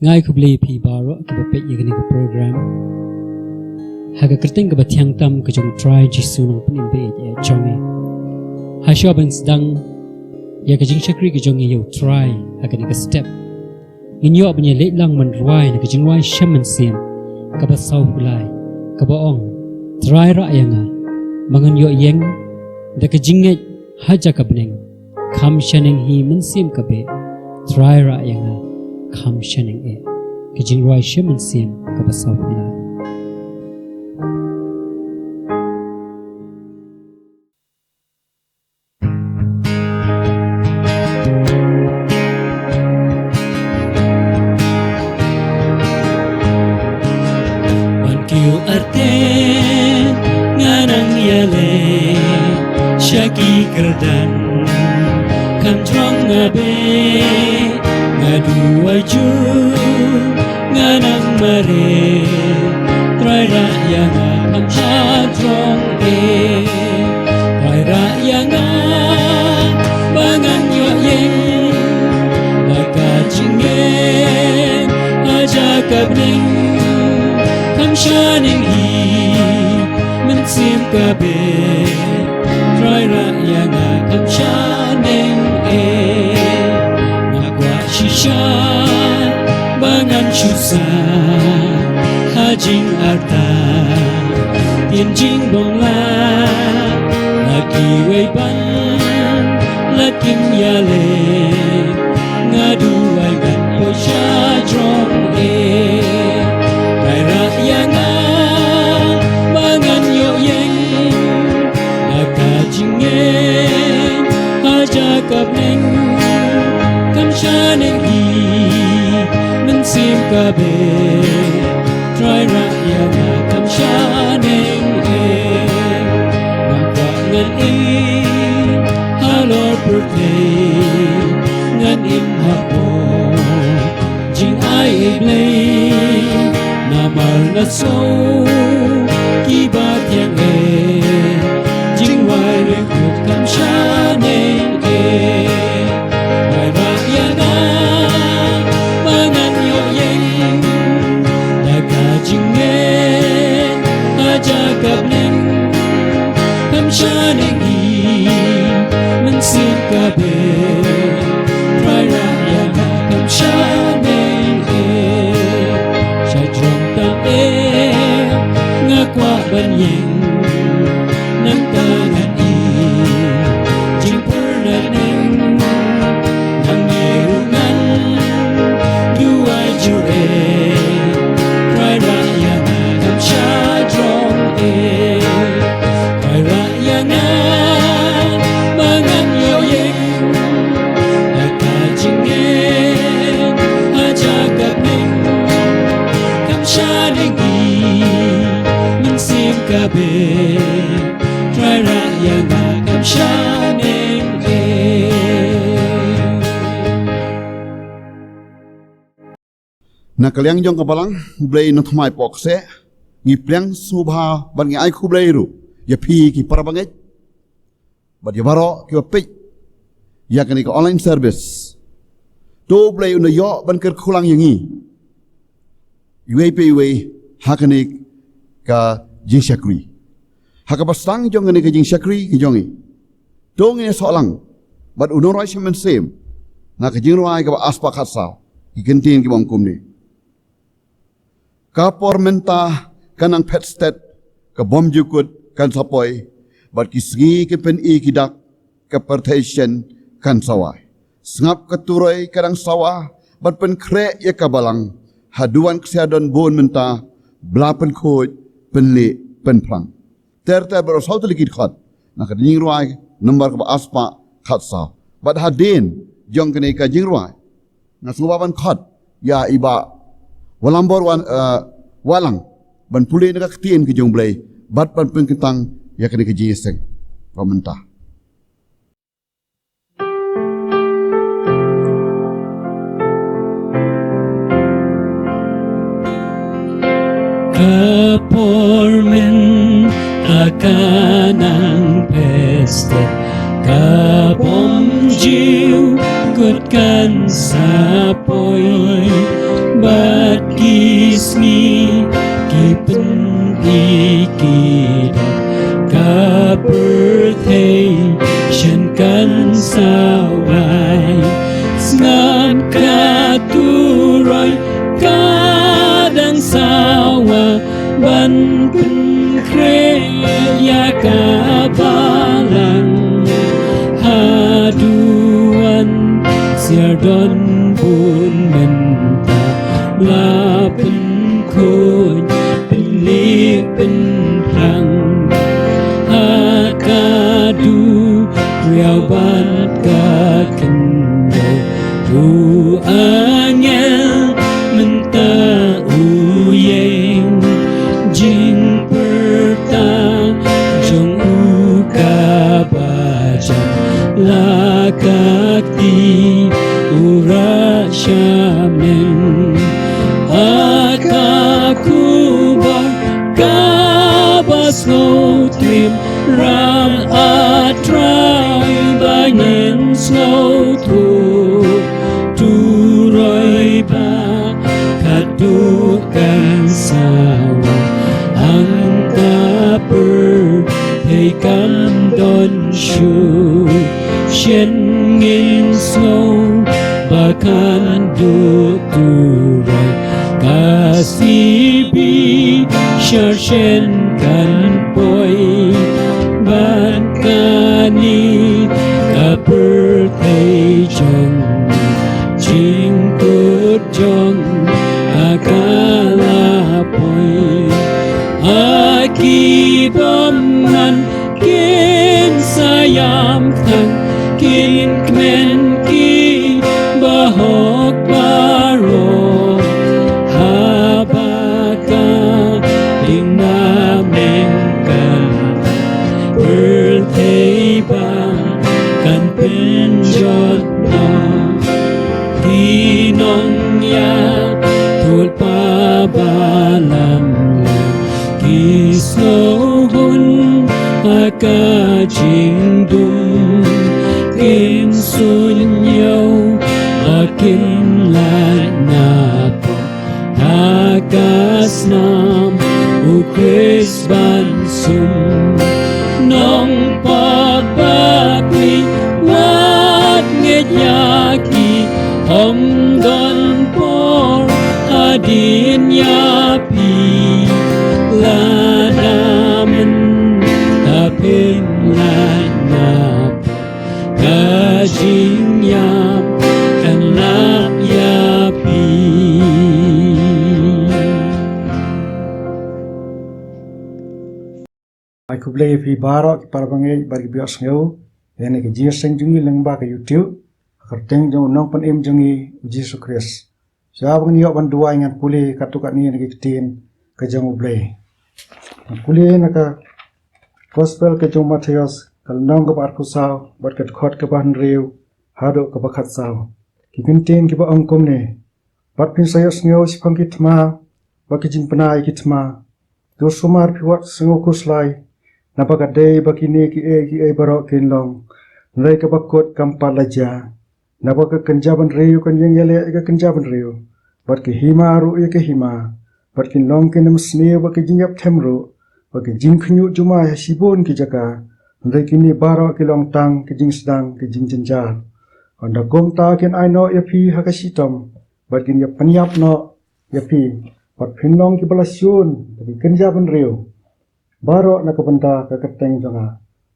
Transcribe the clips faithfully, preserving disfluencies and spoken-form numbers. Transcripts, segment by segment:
Nga ai khublei ïa phi baroh kiba peit ïa kane ka program ha ka kyrteng kaba thiang tam ka jong u Trai Jisu Nongpynim ba ïeit jong ngi. Ha shuwa ban sdang ïa ka jingshakri ka jong ngi ïa u Trai ha kane ka step, ngin ïoh ban ïaleit lang ban rwai na ka jingrwai Shem Mynsiem kaba sawphew lai, kaba ong: Trai, rah ïa nga ba ngan ïoh ïeng da ka jingngeit ha jaka bneng, kham shaneng hi mynsiem ka beh. Trai, rah ïa nga kham shaneng eh. Ka jingrwai Shem Mynsiem kaba sawphew lai. Ban kiew arteh nga nang ïaleh sha ki kyrdan, kham jrong nga beh, nga duwai jur, nga nang mareh. Trai, rah ïa nga kham sha jrong eh. Trai, rah ïa nga ba ngan ïoh ïeng da ka jingngeit ha jaka bneng, kham shaneng hi mynsiem ka beh. Trai, rah ïa nga kham shaneng eh. Nga kwah shisha ba ngan shu sah ha jingartatien jingbymlah, la kiwei ban lad kim ïaleh. Nga duwai ngan poi sha jrong eh. Trai, rah ïa nga ba ngan ïoh ïeng da ka jingngeit ha jaka bneng, kham shaneng hi mynsiem ka beh. Trai, rah ïa nga kham shaneng eh. Nga kwah ngan im halor pyrthei, ngan im hapoh jingai ei Blei. Namar nga sngew kiba thiang eh, jingwai riewkhuid kham shaneng eh. Trai, rah ïa nga ba ngan ïoh ïeng da ka jingngeit ha jaka bneng, kham shaneng hi mynsiem ka beh. Trai, rah ïa nga kham shaneng eh. Sha jrong tam eh nga kwah ban ïeng, nangta ngan im jingpyrnai neng. Nangne ruh ngan duwai jur eh. Trai, rah ïa nga kham sha jrong eh. Trai, rah ïa nga ba ngan ïoh ïeng da ka jingngeit ha jaka bneng, kham shaneng hi mynsiem ka beh. Trai, rah ïa nga kham shaneng eh. Na ka liang jong ka Balang, U Blei un thymmai poh kseh. Ngi pdiang sngewbha bad ngi ai khublei ruh ïa phi ki para bangeit bad ïa baroh kiba peit ïa kane ka online service. To U Blei un ïoh ban kyrkhu lang ïa ngi iwei pa iwei ha kane ka jingshakri. Ha kaba sdang jong kane ka jingshakri ka jong ngi, to ngin ïasoh lang bad u nongrwai Shem Mynsiem na ka jingrwai kaba ar spah khatsaw, ki kyntien kiba ong kumne: Ka por mynta ka nang phet stet, ka bymjukut kan sa poi, bad ki sngi kin pyni ki dak, ka pyrthei shen kan sa wai. Sngap, ka turoi ka dang sawa ban pynkhreh ïa ka Balang. Haduh wan ksiar don bun mynta ba la pynkhuid, pynlieh, pynphlang. Ter ter baroh saw tylli ki dkhot na ka jingrwai number kaba ar spah khatsaw. Bad hadien jong kane ka jingrwai, nga sngewbha ban khot ïa i Bah Walambor Wan, eh, Wahlang ban pule na ka Ktien ka jong U Blei bad ban pynkyntang ïa kane ka jingïaseng ba mynta. Ka por mynta ka nang phet stet, ka bymjukut Kut kan sa poi bad ki sngi ki pynthei ki dap ka pyrthei shen kan sa wai. Sngap ka turoi ka dang sa wa ban pynkhreh ïa ka balang. Haduh wan siar don bun mynta la pynkhuid pynlih pynplang ha ka duriaw bad ka khyndew. U angel mynta u ïeng jingpyrta jong u kaba jan la ka kti u rah sha meng. Ha ka khubor kaba sngewthuh ram A Trai ba ngin sngewthuh, turoi ba haduh kan sa wa hangta pyrthei kan don shuh. Shen ngin sngew ba kan duh turoi, ka C B Sharshien kan poi bad kane ka pyrthei jong jingkut jong ka ka la poi. Ha ki bymman kin sa ïam tang, kin kmen ki bahok baroh. Haba ka ding na meng ka pyrthei ba kan pynjot noh. Ki nongïathuhlypa ba lamler ki sngewhun ha ka jingdum, kin suidñiew ba kin lait na pop ha ka snam U Khrist ban sum. Nongpop ba khuid wat ngeit ïa ki, ym don por hadien ïa phi. Lada mynta phin lait na pop, ka jingïap kan lap ïa phi. Ai khublei ïa phi baroh ki para bangeit bad ki ba ïohsngew ïa kane ka jingïaseng jong ngi lyngba ka YouTube ha ka kyrteng jong u Nongpynim jong ngi u Jisu Khrist. Sha ba ngin ïoh ban duwai, ngan pule katto katne na ki ktien ka jong U Blei. Ngan pule na ka Gospel ka jong u Mathaios, ka lynnong kaba arphew saw bad ka dkhot kaba hynriew haduh kaba khatsaw. Ki kyntien kiba ong kumne: Bad phin sa ïohsngew shaphang ki thma bad ki jingpynai ki thma. To sumar phi wat sngew khuslai, naba ka dei ba kine kiei kiei baroh kin long, hynrei kaba kut kam pat la jia. Naba ka kynja bynriew kan ïeng ïaleh ïa ka kynja bynriew, bad ka hima ruh ïa ka hima, bad kin long ki nemsniew bad ki jingïapthem ruh, bad ki jingkhynñiuh jumai ha shibun ki jaka. Hynrei kine baroh ki long tang ki jingsdang ki jingjynjar. Hynda kumta kin ai noh ïa phi ha ka shitom, bad kin ïapynïap noh ïa phi, bad phin long kiba la shun da ki kynja bynriew baroh na ka bynta ka kyrteng jong nga.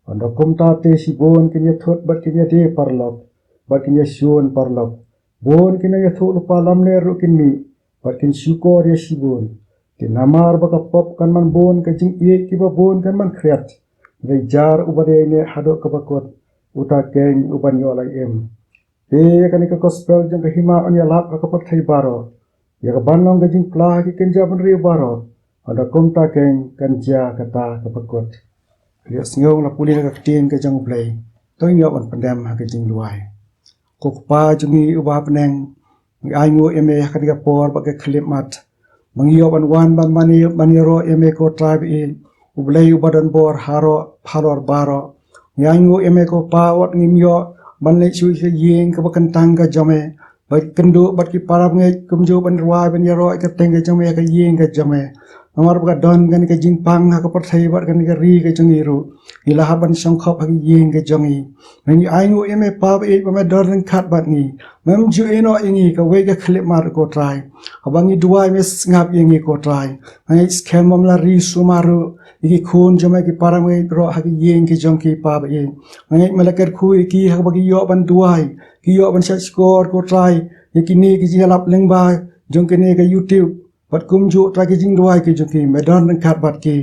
Hynda kumta te shibun kin ïathut bad kin ïadie paralok bad kin ïashun paralok. Bun ki nongïathuhlypa lamler ruh kin mih bad kin shukor ïa shibun. Te namar ba ka pop kan manbun, ka jingïeit kiba bun kan mankhriat. Hynrei jar uba dei ne haduh kaba kut, uta keiñ uban ïoh la im. Te ïa kane ka Gospel jong ka hima yn ïalap ha ka pyrthei baroh, ïa kaban long ka jingphla ha ki kynja bynriew baroh. Hynda kumta keiñ kan jia kata kaba kut. Ïohsngew, la pule ka ktien ka jong U Blei. To ngin ïoh ban pyndem ha ka jingduwai. Ko Kpa jong ngi uba ha bneng, ngi ainguh ïa me ha kane ka por bad ka khyllipmat ba ngi ïoh ban wan ban mane ban ïaroh ïa me, ko Trai ba ïeit, U Blei uba don bor haroh halor baroh. Ngi ainguh ïa me, ko Pa, wat ngim ïoh ban leit shuh sha ïing kaba kyntang ka jong me, ba kynduh bad ki para bangeit kumjuh ban rwai ban ïaroh ïa ka kyrteng ka jong me ha ka ïing ka jong me. Namar ba ka don kane ka jingpang ha ka pyrthei bad kane ka ri ka jong ngi ruh, ngi la hap ban shongkhop ha ka ïing ka jong ngi. Ngi ainguh ïa me Pa ba ïeit ba me don ryngkat bad ngi. Mem ju ïehnoh ïa ngi kawei ka khyllipmat ko Trai. Haba ngi duwai me sngap ïa ngi ko Trai. Nga ngeit skhem ba me la ri sumar ruh ïa ki khun jong me ki para bangeit baroh ha ki ïing ki jong ki Pa ba ïeit. Nga ngeit me la kyrkhu ïa ki haba ki ïoh ban duwai, ki ïoh ban shait shkor ko Trai ïa kine ki jingïalap lyngba jong kane ka YouTube. Bad kumjuh Trai ki jingduwai ki jong ki me don ryngkat bad ki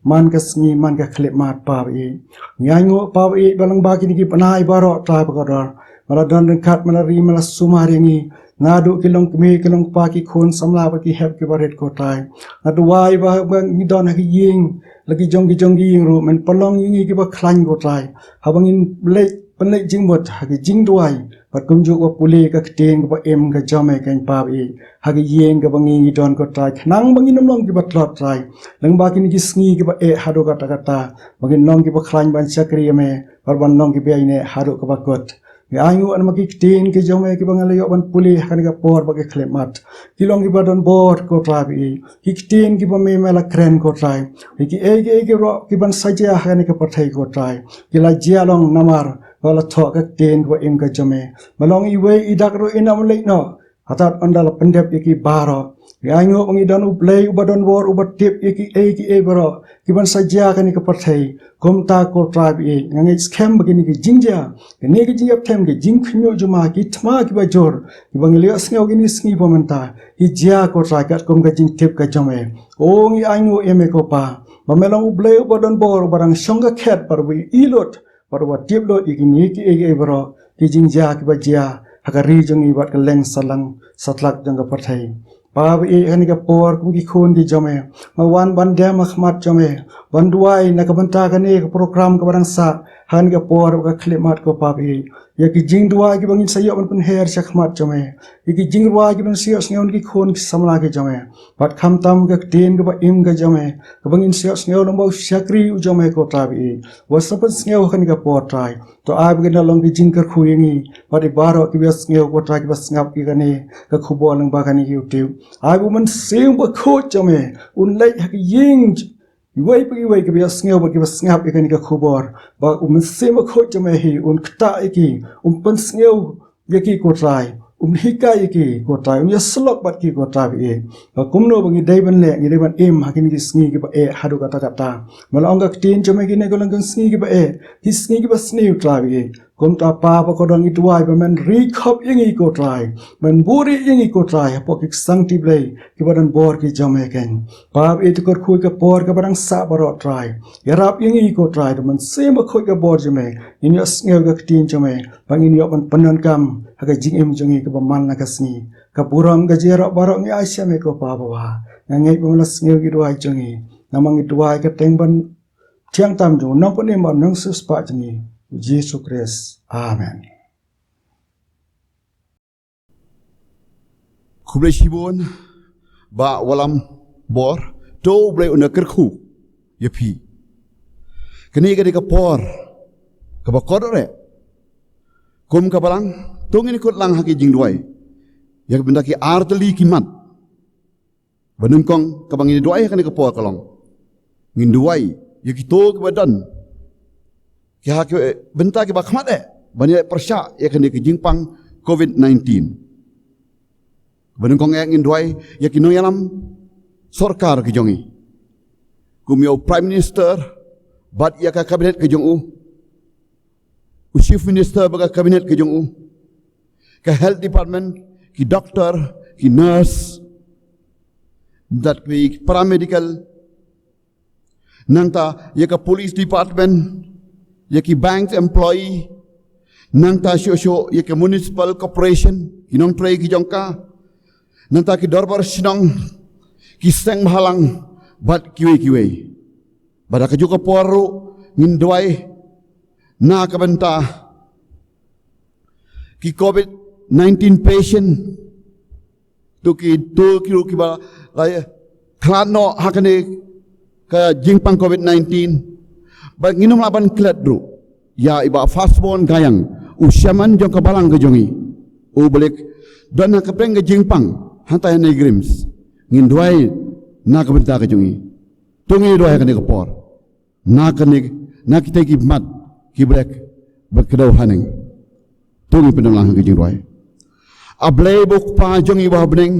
man ka sngi man ka khyllipmat Pa ba ïeit. Ngi ainguh Pa ba ïeit ba lyngba kine ki bnai baroh Trai ba kordor, me la don ryngkat, me la ri, me la sumar ïa ngi. Naduh ki longkmie ki longkpa ki khun samla bad ki hep ki barit ko Trai. Nga duwai ba, ba ngi don ha ki ïing la ki jong ki jong ki ïing ruh men pynlong ïa ngi kiba khlaiñ ko Trai. Haba ngin leit pynleit jingmut ha ki jingduwai bad kumjuh ba pule ka ktien kaba im ka jong me keiñ Pa ba ïeit ha ki ïing kaba ngi ngi don ko Trai. Khnang ba ngin ym long kiba tlot Trai lyngba kine ki sngi kiba eh haduh katta katta, ba ngin long kiba khlaiñ ban shakri ïa me bad ban long kiba ïaineh haduh kaba kut. Ngi ainguh namar ki ktien ki jong me kiba nga la ïoh ban pule ha kane ka por bad ka khyllipmat, ki long kiba don bor ko Trai ba ïeit. Ki ktien kiba me me la kren ko Trai, kiei kiei kiei baroh kiban sa jia ha kane ka pyrthei ko Trai, ki la jia long namar ba la thoh ka ktien kaba im ka jong me. Me long iwei i dak ruh in ym leit noh hato ynda la pyndep ïa ki baroh. Ngi ainguh ba ngi don U Blei uba don bor uba tip ïa kiei kiei baroh kiban sa jia ha kane ka pyrthei. Kumta ko Trai ba ïeit, nga ngeit skhem ba kine ki jingjia, kine ki jingïapthem, ki jingkhynñiuh jumai, ki thma kiba jur kiba ngi la ïohsngew kine ki sngi ba mynta, ki jia ko Trai katkum ka jingtip ka jong me. O ngi ainguh ïa me ko Pa ba me long U Blei uba don bor uba dang shong ka khet bad uba i lut bad uba tip lut ïa kine kiei kiei baroh ki jingjia kiba jia ha ka ri jong ngi bad kylleng salang satlak jong ka pyrthei. Pa ba ïeit, ha kane ka por kum ki khun ki jong me, nga wan ban dem ha khmat jong me ban duwai na ka bynta kane ka program kaba dang sah ha kane ka por bad ka khyllipmat ko Pa ba ïeit. Ïa ki jingduwai kiba ngin sa ïoh ban pynher sha khmat jong me, ïa ki jingrwai kiba ngin sa ïohsngew na ki khun ki samla ki jong me, bad khamtam ka ktien kaba im ka jong me kaba ngin sa ïohsngew lyngba u shakri u jong me ko Trai ba ïeit, uba sa pynsngew ha kane ka por Trai. To ai ba kin da long ki jingkyrkhu ïa ngi bad ïa baroh kiba ïohsngew ko Trai, kiba sngap ïa kane ka khubor lyngba kane ka YouTube. Ai ba U Mynsiem Bakhuid jong me un leit ha ki ïing iwei pa iwei kiba ïohsngew bad kiba sngap ïa kane ka khubor, ba U Mynsiem Bakhuid jong me hi un ktah ïa ki, un pynsngew ïa ki ko Trai, un hikai ïa ki ko Trai, un ïasyllok bad ki ko Trai ba ïeit. Ba kumno ba ngi dei ban leh, ngi dei ban im ha kine ki sngi kiba eh haduh katta katta. Me la ong ka ktien jong me kine ki long ki sngi kiba eh, ki sngi kiba sniew Trai ba ïeit. Kumta Pa ba kordor ngi duwai ba men ri khop ïa ngi ko Trai, men buhrieh ïa ngi ko Trai hapoh ki ksangti Blei kiba don bor ki jong me keiñ. Pa ba ïeit, to kyrkhu ïa ka por kaba dang sah baroh Trai. Ïarap ïa ngi ko Trai da U Mynsiem Bakhuid ka bor jong me, ngin ïohsngew ka ktien jong me bad ngin ïoh ban pyndonkam ha ka jingim jong ngi kaba man la ka sngi. Ka burom ka jingïarap baroh ngi ai sha me ko Pa ba bha. Nga ngeit ba me la sngew ki duwai jong ngi namar ngi duwai ha ka kyrteng ba thiang tam jong U Nongpynim bad U Nongsiewspah jong ngi, U Jisu Khrist. Amen. Khublei shibun Bah Wallam Bor, to U Blei un da kyrkhu ïa phi. Kane ka dei ka por kaba kordor eh. Kum ka Balang, to ngin kut lang ha ki jingduwai ïa ka bynta ki ar tylli ki mat. Ba nyngkong kaba ngin duwai ha kane ka por ka long, ngin duwai ïa kito kiba don ki ha ki bynta kiba khmat eh ban ïa pyrshah ïa kane ka jingpang covid nineteen. Ba nyngkong eh ngin duwai ïa ki nongïalam sorkar ki jong ngi, kum ïa u Prime Minister bad ïa ka cabinet ka jong u, u Chief Minister bad ka cabinet ka jong u, ka health department, ki doctor, ki nurse, dat ki paramedical, nangta ïa ka police department, ïa ki bank employee, nangta shuh shuh ïa ka municipal corporation, ki nongtrei ki jong ka, nangta ki dorbar shnong, ki seng bhalang bad kiwei kiwei. Bad ha kajuh ka por ruh ngin duwai na ka bynta ki covid nineteen patient, to kito ki ruh kiba la khlad noh ha kane ka jingpang covid nineteen. Bad ngin ym lah ban klet ruh ïa i Bah Firstborn Gayang, u shaman jong ka balang ka jong i, u ba leh don ha ka pdeng ka jingpang hangtai ha NEIGRIHMS. Ngin duwai na ka bynta ka jong i. To ngin duwai ha kane ka por na kane, na kita ki mat ki ba leh ba kdew haneng. To ngin pynlong lang ha ka jingduwai. A Blei ba u Kpa jong i ba ha bneng,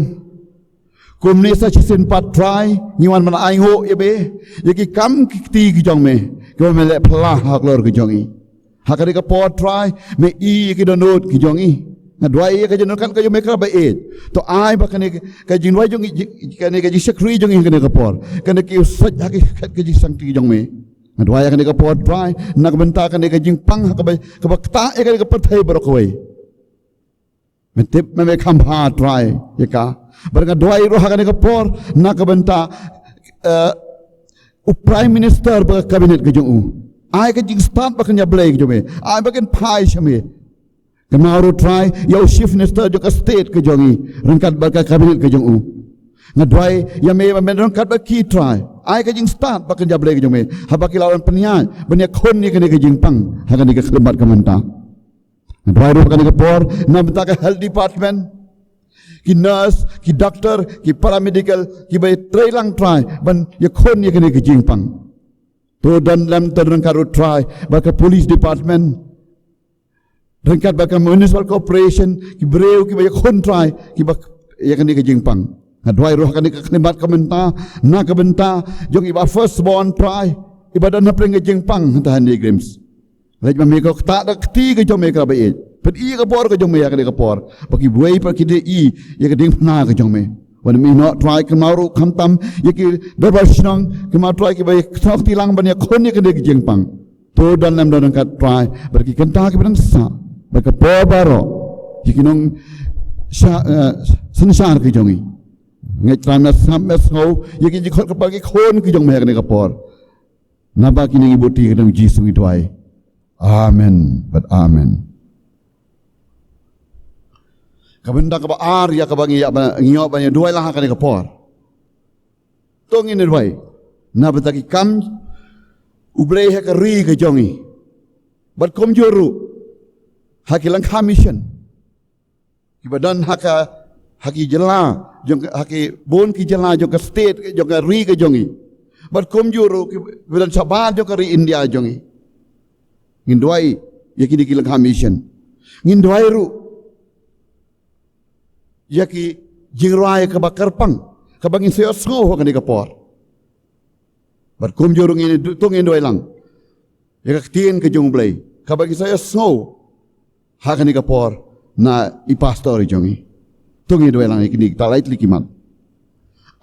kumne sa shisien pat Trai ngi wan ban ainguh ïa me ïa ki kam ki kti ki jong me kiba me leh phylla halor ka jong i. Ha kane ka por Trai me i ïa ki dohnud ki jong i. Nga duwai ïa ka jingdonkam ka jong me kaba ïeit. To ai ba kane ka jingduwai jong i, kane ka jingshakri jong i ha kane ka por, kane ka u sait ha ki khat ka jingsangti jong me. Nga duwai ïa kane ka por Trai na ka bynta kane ka jingpang ha kaba, kaba ktah ïa kane ka pyrthei baroh kawei. Me tip me, me kham bha Trai ïa ka. Bad nga duwai ruh ha kane ka por na ka bynta, eh, u Prime Minister bad ka Cabinet ka jong u. Ai ka jingstad ba kan ïa Blei ka jong me. Ai ba kan phai sha me. Kynmaw ruh Trai ïa u Chief Minister jong ka state ka jong i ryngkat bad ka Cabinet ka jong u. Nga duwai ïa me ba me ryngkat bad ki Trai. Ai ka jingstad ba kan ïa Blei ka jong me haba ki lah ban pynïaid ban ïakhun ïa kane ka jingpang ha kane ka khyllipmat ka mynta. Nga duwai ruh ha kane ka por na bynta ka Health Department, ki nurse, ki doctor, ki paramedical kiba ïatrei lang Trai ban ïakhun ïa kane ka jingpang. To don lem, to don ryngkat ruh Trai bad ka Police Department, ryngkat bad ka Municipal Corporation, ki briew kiba ïakhun Trai kiba ïa kane ka jingpang. Nga duwai ruh ha kane ka khyllipmat ka mynta na ka bynta jong i Bah Firstborn Trai, i ba don ha pdeng ka jingpang hangtai ha NEIGRIHMS. Leit ma me, ko ktah da ka kti ka jong me kaba ïeit. Peit ïa ka bor ka jong me ha kane ka por, ba kiwei pat ki dei ïa ka diengphna ka jong me. Wan ym ïehnoh Trai, kynmaw ruh khamtam ïa ki dorbar shnong, kynmaw Trai kiba ïa kynnoh kti lang ban ïakhun ïa kane ka jingpang. To don lem, don ryngkat Trai bad ki kynta kiba dang sah bad ka por baroh, ïa ki nong sha, eh, synshar ki jong i. Ngeit Trai me sngap, me sngew ïa ki jingkhot kyrpad ki khun ki jong me ha kane ka por. Naba kine ngi buti ha ka kyrteng Jisu ngi duwai. Amen bad amen. Ka bynta kaba ar ïa kaba ngi ïa ba, ngi ïa ba ngi duwai lang ha kane ka por. To ngin duwai na bynta ki kam U Blei ha ka ri ka jong i. Bad kumjuh ruh ha ki lyngkha mission kiba don ha ka, ha ki jylla jong ka, ha ki bun ki jylla jong ka state, jong ka ri ka jong i. Bad kumjuh ruh kiba don shabar jong ka ri India jong i. Ngin duwai ïa kine ki lyngkha mission. Ngin duwai ruh ïa ki jingrwai kaba kyrpang kaba ngin sa ïohsngew ha kane ka por. Bad kumjuh ruh ngin du-, to ngin duwai lang ïa ka ktien ka jong U Blei kaba ngin sa ïohsngew ha kane ka por na i pastor jong i. To ngin duwai lang ïa kine kita lai tylli ki mat.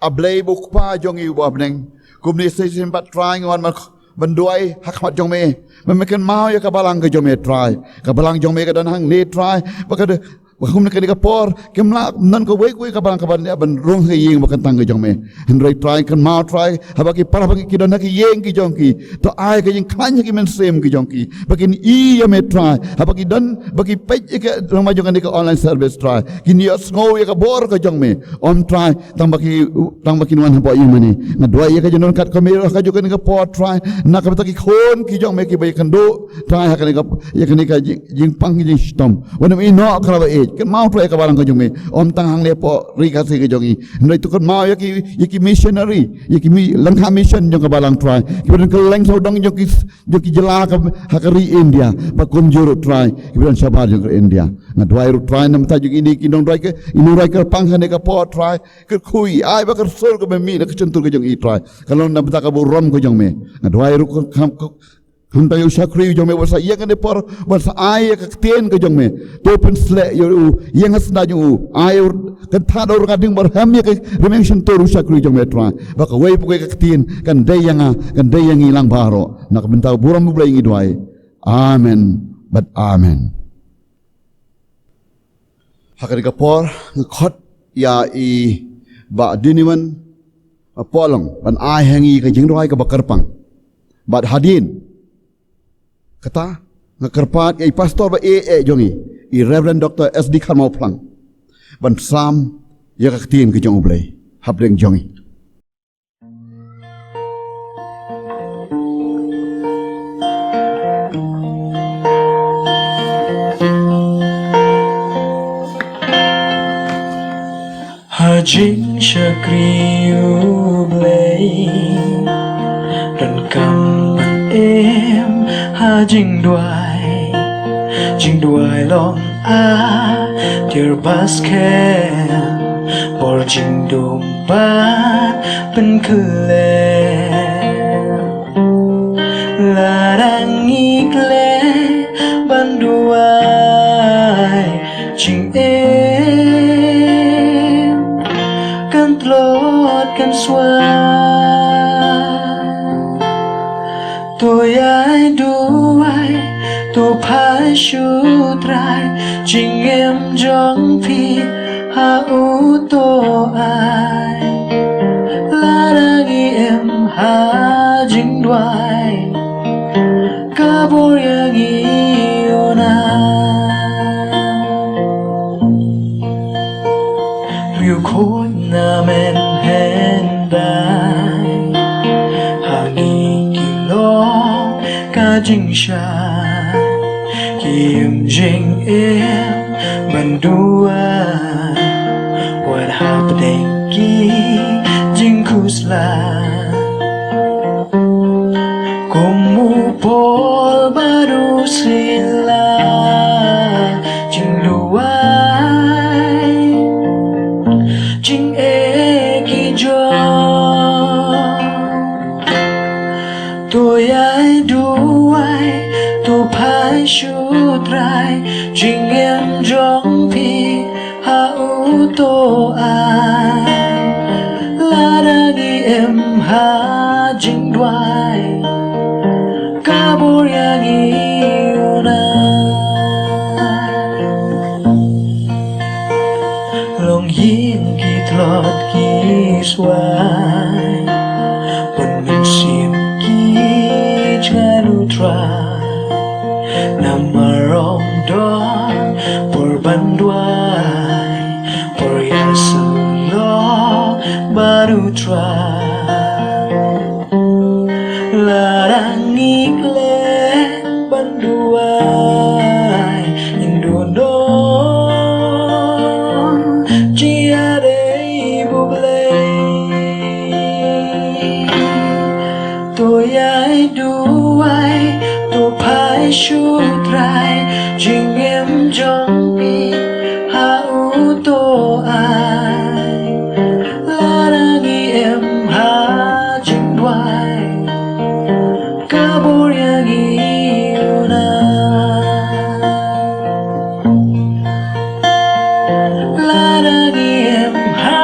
A Blei ba u Kpa jong i uba ha bneng, kumne sa shisien pat Trai ngi wan ban, ban duwai ha khmat jong me. Me, me kynmaw ïa ka balang ka jong me Trai. Ka balang jong me ka don hangne Trai. Ba ka de, ba kumne kane ka por kim lah, ym don kawei kawei ka balang kaba lah ban rung ha ka ïing ba kyntang ka jong me. Hynrei Trai kynmaw Trai, haba ki para bangeit ki don ha ki ïing ki jong ki, to ai ka jingkhlaiñ ha ki mynsiem ki jong ki, ba kin ïohi ïa me Trai. Haba ki don, ba ki peit ïa ka lem jong kane ka online service Trai, kin ïohsngew ïa ka bor ka jong me. Ym Trai tang ba ki, tang ba kin wan hapoh ïing mane. Nga duwai ïa ka jingdon kat ka me ruh ha kajuh kane ka por Trai, na ka bynta ki khun ki jong me kiba ïakynduh Trai ha kane ka, ïa kane ka jing, jingpang jingshitom. Wan ym ïehnoh Kynrad ba ïeit, kynmaw Trai ïa ka balang ka jong me. Ym tang hangne hapoh ri Khasi ka jong i, hynrei to kynmaw ïa ki, ïa ki missionary, ïa ki mi, lyngkha mission jong ka balang Trai, kiba don kylleng sawdong jong ki, jong ki jylla ka, ha ka ri India, bad kumjuh ruh Trai kiba don shabar jong ka ri India. Nga duwai ruh Trai na bynta jong kine ki nongrwai ka, ki nongrwai kyrpang ha kane ka por Trai. Kyrkhu ïa i, ai ba ka sur kaba mih na ka shyntur ka jong i Trai kan long na bynta ka burom ka jong me. Nga duwai ruh ka, ka, ka, khamtam ïa u shakri jong me uba sa ïeng ha kane ka por, uba sa ai ïa ka ktien ka jong me. To pynsleh ïa u, ïeng ha syndah jong u, ai u, kynthah da u rnga ding ba rhem ïa ka rmiang shyntur u shakri jong me Trai, ba kawei pa kawei ka ktien kan dei ïa nga, kan dei ïa ngi lang baroh. Na ka bynta ka burom U Blei ngi duwai. Amen bad amen. Ha kane ka por nga khot ïa i Bah Diniwan Polong ban ai ha ngi ka jingrwai kaba kyrpang. Bad hadien kata nga kyrpad ïa i pastor ba ïeit jong i, i Reverend Doctor S D Kharmawphlang, ban sam ïa ka ktien ka jong U Blei hapdeng jong i. Shakri U Blei, donkam ban im ha jingduwai, jingduwai long a tiar ba skhem, por jingdum bad pynkhlem. Lada ngi khleh ban duwai, jingim kan tlot kan swai. To ïai duwai, to phai sha U Trai, jingim jong phi ha u to ai. Lada ngi im ha jingduwai, ka bor ïa ngi u nai. Riewkhuid na mynhyndai, ha ngi ki long ka jingshai, ki im jingim ban duwai, wat hapdeng ki jingkhuslai. Kum u Paul bad u Sila, jingduwai, jingeh ki jong. To ïai duwai, to phai sha U Trai, jingim jong phi ha u to ai. Lada ngi im ha jingduwai, ka bor ïa ngi u nai. Long ïing ki tlot ki swai, pynmynsiem ki jngai U Trai. Namar ym don por ban duwai, por ïasyllok bad U Trai. Lada ngi khleh ban duwai, ngin duh noh jingïadei bad U Blei. To ïai duwai, to phai sha U Trai, jingim jong phi ha u to ai. Lada ngi im ha jingduwai, ka bor ïa ngi u nai. Lada ngi im ha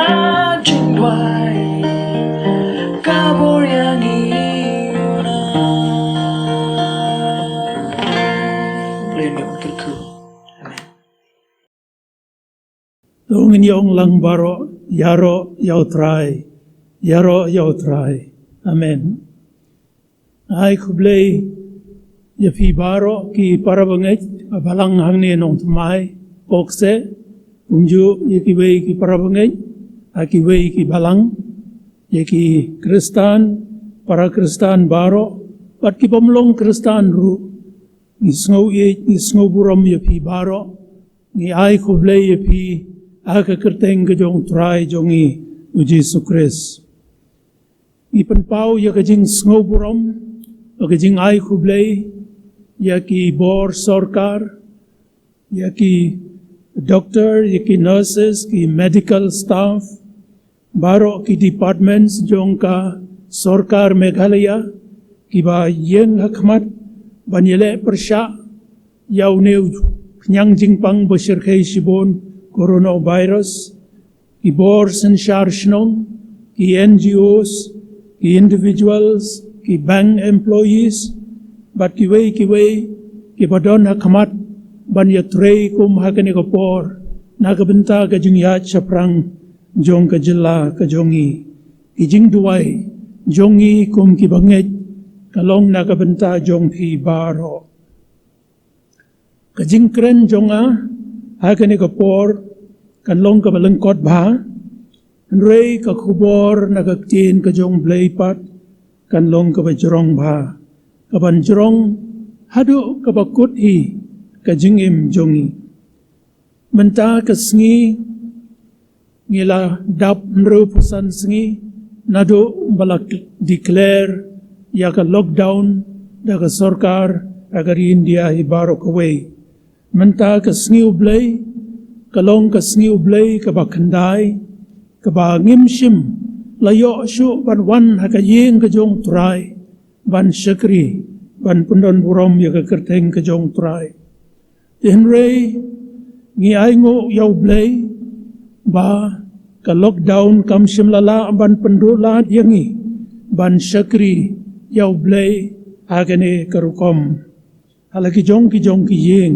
jingduwai, ka bor ïa ngi u nai. Khublei ïa U Blei. Amen. To ngin ïa ong lang baroh, ïaroh ïa U Trai, ïaroh ïa U Trai. Amen. Ai khublei ïa phi baroh ki para bangeit, balang hangne Nongthymmai, Kongsan, kumjuh ïa kiwei ki para bangeit ha kiwei ki balang, ïa ki Khristan, para Khristan baroh, bad ki bym long Khristan ruh. Ngi sngew ïeit, ngi sngew burom ïa phi baroh. Ngi ai khublei ïa phi ha ka kyrteng ka jong U Trai jong ngi U Jisu Khrist. Ngi pynpaw ïa ka jingsngew burom, ïa ka jingai khublei ïa ki bor sorkar, ïa ki doktor, ïa ki nurses, ki medical staff, baroh ki departments jong ka sorkar Meghalaya, kiba ïeng ha khmat ban ïaleh pyrshah ïa une u khñiang jingpang ba shyrkhei shibun, coronavirus, ki bor synshar shnong, ki N G Os, ki individuals, ki bank employees, bad kiwei kiwei kiba don ha khmat ban ïatrei kum ha kane ka por na ka bynta ka jingïaid shaphrang jong ka jylla ka jong ngi. Ki jingduwai jong ngi kum ki bangeit ka long na ka bynta jong phi baroh. Ka jingkren jong nga ha kane ka por kan long kaba lyngkot bha, hynrei ka khubor na ka ktien ka jong U Blei pat kan long kaba jrong bha, kaban jrong haduh kaba kut hi ka jingim jong ngi. Mynta ka sngi Ngi la dap hynriewphew san sngi naduh ba la declare ïa ka lockdown da ka sorkar ha ka ri India hi baroh kawei. Mynta ka sngi U Blei ka long ka sngi U Blei kaba khyndai, kaba ngim shym la ïoh shuh ban wan ha ka ïing ka jong U Trai ban shakri, ban pyndonburom ïa ka kyrteng ka jong U Trai. Te hynrei ngi ainguh ïa U Blei ba ka lockdown kam shym la lah ban pynduh lad ïa ngi ban shakri ïa U Blei ha kane ka rukom ha la ki jong ki jong ki ïing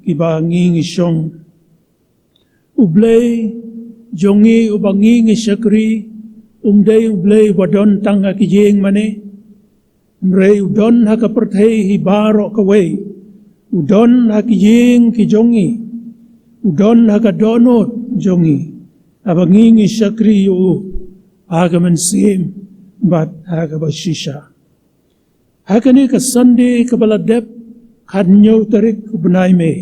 kiba ngi ngi shong. U Blei jong ngi uba ngi ngi shakri um dei U Blei uba don tang ha ki ïing mane, hynrei u don ha ka pyrthei hi baroh kawei. U don ha ki ïing ki jong ngi. U don ha ka dohnud jong ngi, haba ngi ngi shakri ïa u ha ka mynsiem bad ha kaba shisha. Ha kane ka Sunday kaba la dep, khathynñiew tarik u bnai May,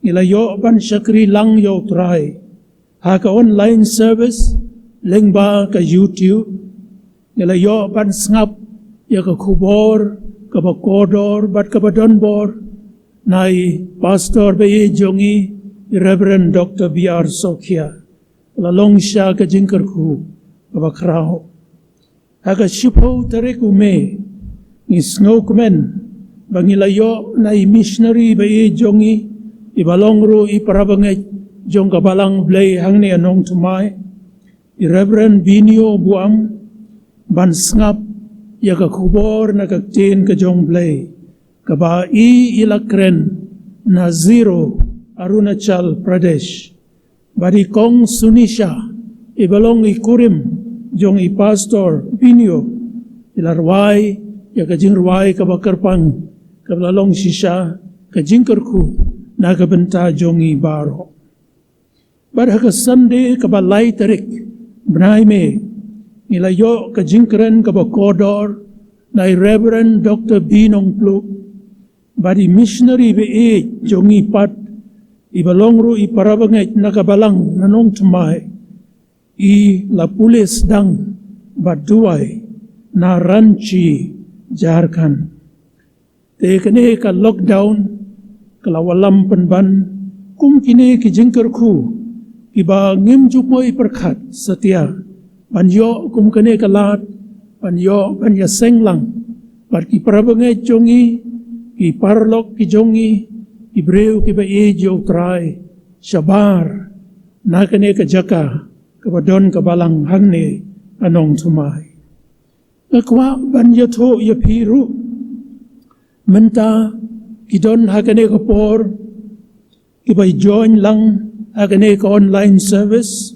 ngi la ïoh ban shakri lang ïa U Trai ha ka online service lyngba ka YouTube. Ngi la ïoh ban sngap ïa ka khubor kaba kordor bad kaba donbor na i pastor ba ïeit jong ngi, i Reverend Doctor B R Sokhia. La long sha ka jingkyrkhu kaba khraw. Ha ka shiphew tarik u May, ngi sngewkmen ba ngi la ïoh na i missionary ba ïeit jong ngi, iba long ruh i parabangeit jong ka Balang Blei hangne ha Nongthymmai, i Reverend Binio Buam, ban sngap ïa ka khubor na ka ktien ka jong U Blei, kaba i i la kren na Ziro, Arunachal Pradesh. Bad i Kong Sunisha, iba long i kurim jong i pastor Binio, i la rwai ïa ka jingrwai kaba kyrpang, kaba la long shisha ka jingkyrkhu na ka bynta jong ngi baroh. Bad ha ka Sunday kaba lai tarik bnai May, ngi la ïoh ka jingkren kaba kordor na i Reverend Doctor B Nongpluh, bad i missionary ba ïeit jong ngi pat, iba long ruh i parabangeit na ka Balang na Nongthymmai, i la pule sdang bad duwai na Ranchi, Jharkhand. Te kane ka lockdown ka la wallam pynban kum kine ki jingkyrkhu kiba ngim ju poi pyrkhat satia ban ïoh kum kane ka lad, ban ïoh ban ïaseng lang bad ki parabangeit jong ngi, ki paralok ki jong ngi, ki briew kiba ïeit ïa U Trai shabar na kane ka jaka kaba don ka Balang hangne ha Nongthymmai. Nga kwah ban ïathuh ïa phi ruh, mynta ki don ha kane ka por kiba join lang ha kane ka online service,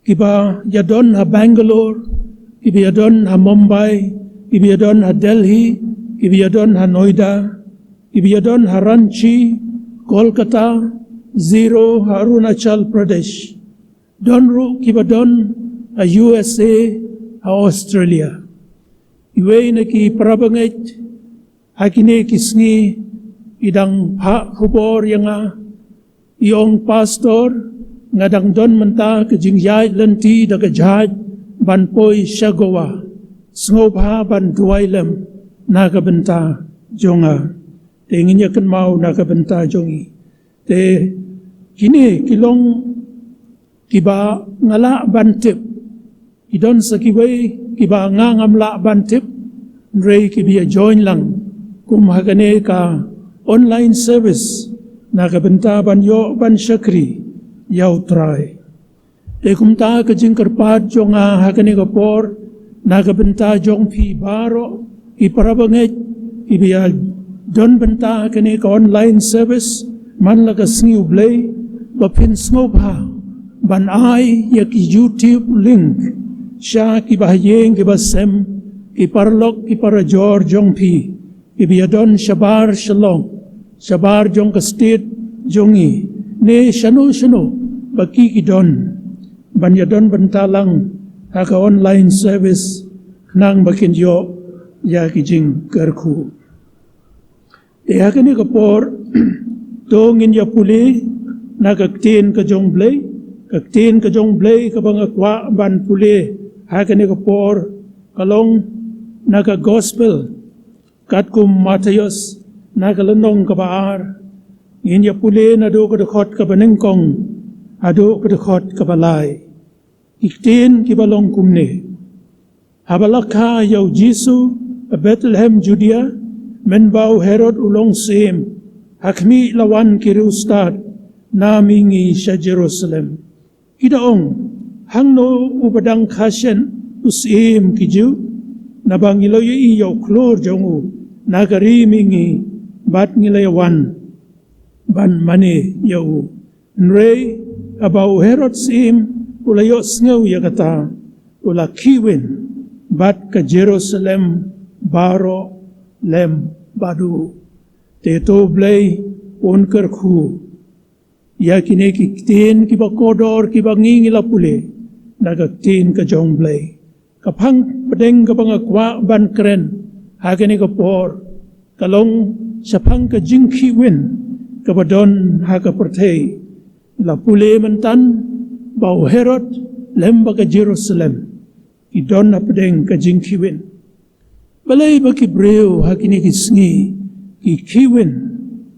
kiba ïadon ha Bangalore, kiba ïadon ha Mumbai, kiba ïadon ha Delhi, kiba ïadon ha Noida, kiba ïadon ha Ranchi, Kolkata, Ziro ha Arunachal Pradesh. Don ruh kiba don ha U S A, ha Australia. Iwei na ki parabangeit ha kine ki sngi i dang phah khubor ïa nga, i ong, "Pastor, nga dang don mynta ka jingïaid lynti da ka jait ban poi sha Goa. Sngewbha ban duwai lem na ka bynta jong nga." Te ngin ïa kynmaw na ka bynta jong ngi. Te kine ki long kiba nga lah ban tip. Ki don sa kiwei kiba nga ngam lah ban tip, hynrei kiba ïa join lang kum ha kane ka online service na ka bynta ban ïoh ban shakri ïa U Trai. Te kumta ka jingkyrpad jong nga ha kane ka por na ka bynta jong phi baroh ki parabangeit kiba ïa don bynta ha kane ka online service man la ka sngi U Blei, ba phin sngewbha ban ai ïa ki YouTube link sha kiba ha ïing kiba sem, ki paralok ki parajor jong phi kiba ïa don shabar Shillong, shabar jong ka state jong ngi, ne shano shano ba ki ki don, ban ïa don bynta lang ha ka online service khnang ba kin ïoh ïa ki jingkyrkhu. Te ha kane ka por to ngin ïa pule na ka ktien ka jong U Blei, Ka ktien ka jong Blei kaba nga kwah ban pule ha kane ka por ka long na ka Gospel katkum Mathaios, na ka lynnong kaba ar. Ngin ïa pule naduh ka dkhot kaba nyngkong haduh ka dkhot kaba lai. Ki ktien kiba long kumne: Haba la kha ïa u Jisu ha Bethlehem Judia, mynba u Herod u long syiem, ha khmih la wan ki riewstad na mihngi sha Jerusalem. Ki da ong, hangno uba dang kha shen u syiem ki Jiw? Naba ngi la ïohi ïa u khlur jong u na ka ri mihngi, bad ngi la ïa wan ban mane ïa u. Hynrei haba u Herod syiem u la ïohsngew ïa kata, u la khihwin, bad ka Jerusalem baroh lem bad u. Te to Blei un kyrkhu ïa kine ki ktien kiba kordor kiba ngi ngi la pule na ka ktien ka jong Blei. Ka phang pdeng kaba nga kwah ban kren ha kane ka por ka long shaphang ka jingkhihwin kaba don ha ka pyrthei. La pule myntan ba u Herod lem bad ka Jerusalem ki don hapdeng ka jingkhihwin. Balei ba ki briew ha kine ki sngi ki khihwin